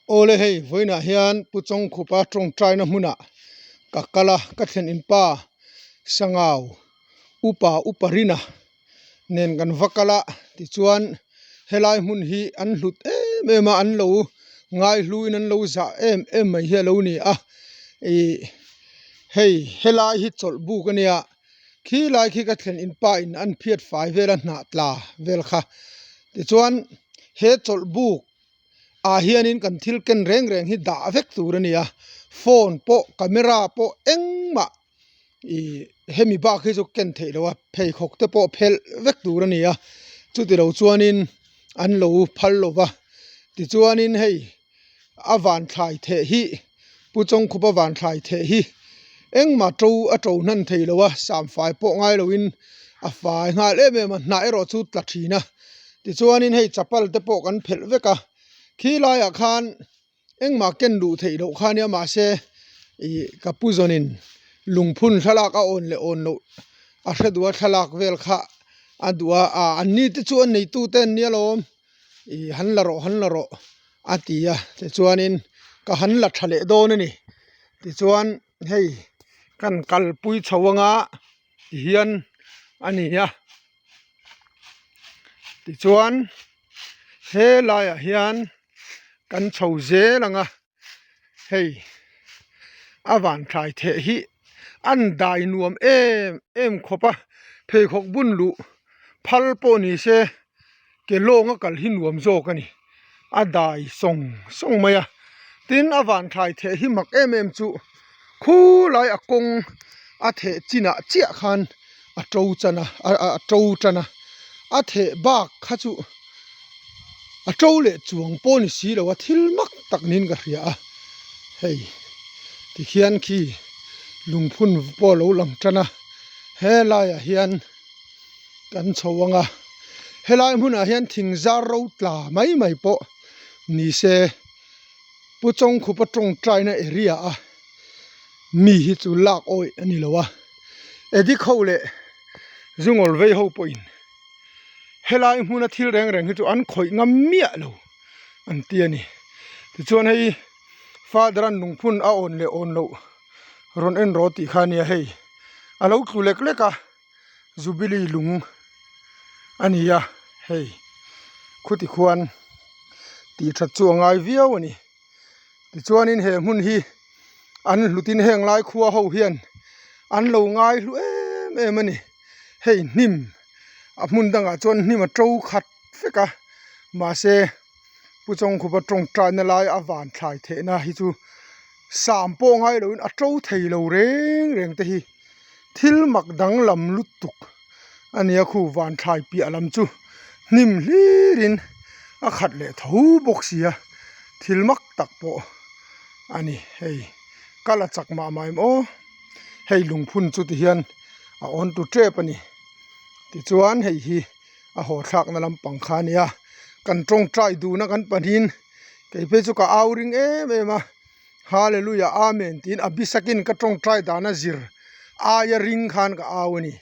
Awle hei vawiinah hian Pu Chawngkhupa tawngtaina hmunah ka kal a, ka thlen in pa Sangau upa upa Rina nen kan va kal a tichuan helai hmun hi an hlut em em a an lo ngaihluin an lo zah em em mai hi a lo ni a ih hei helai hi chawlh buk a nia khi lai khi ka thlen in pa in an phiat fai vel a hnah tla vel kha tichuan he chawlh buk ah hianin kan thil ken reng reng hi dah vek tur a ni a phone pawh camera pawh engmah ih hemi bak hi chu ken theih loh a pheikhawk te pawh phelh vek tur a ni a chuti lo chuanin an lo phal lo va tichuanin hei a van thlai theh hi Pu Chawngkhupa van thlai theh hi engmah to a to hnan thei lo a samfai pawh ngai loin a fai nghal em em a hnah erawh chu tla thin a tichuanin hei chapal te pawh kan phelh vek a khi laiah khan engmah ken luh theih loh kha nia mahse ih ka pu zawnin lungphun thlalak a awn leh awn loh a hre duh a thlalak vel kha a duh a ah an ni te chu a neitu te an nia lawm ih han la rawh han la rawh a ti a tichuanin ka han la tha leh dawn a ni tichuan hei kan kalpui chho anga tihian a ni a tichuan he laiah hian kan chho zel ang a hei a van thlai theh hi an dai nuam em em khawp a pheikhawk bun luh phal pawh ni se ke lawnga kal hi nuam zawk a ni a dai sawng sawng mai a tin a van thlai theh hi mak em em chu khulai a kawng a theh chinah chiah khan a to chan a a to tan a a theh bak kha chu a to leh chuang pawh ni si lo a thil mak tak niin ka hria a hei tikhian khi lungphun pawh a lo lang tan a helaiah hian kan chho ang a helai hmunah hian thing zar ro tla mai mai pawh ni se Pu Chawngkhupa tawngtaina area a mi hi chu lak awih a ni lo a addict ho leh zungawl vei ho pawhin helai hmuna thil reng reng hi chu an khawih ngam miah lo an ti a ni tichuan hei father an lungphun a awn leh awn loh rawn en rawh tih kha a nia hei a lo tlu lek lek a. Jubilee lung a ni a hei khuti khuan tih that chu a ngai viau a ni tichuanin he hmun hi an hlutin heng lai khua ho hian an lo ngai hlu em em a ni hei hnim a hmun dangah chuan hnim a to khat vek a mahse Pu Chawngkhupa tawngtaina lai a van thlai theihna hi chu sam pawh ngai loin a to thei lo reng reng te hi. Thil mak danglam lutuk a nia khu van thlai piah lam chu hnim hlir in a khat leh tho bawk sia thil mak tak pawh a ni hei kal a chak mah mah em aw hei lungphun chu ti hian a awn tu tep a ni tichuan hei hi a haw thlak na lampang kha a nia kan tawngtai dun a kan pahnih in kei phei chu ka au ring em em a. Hallelujah Amen tiin a bisakin ka tawngtai dana zir aia ring khan ka au a ni.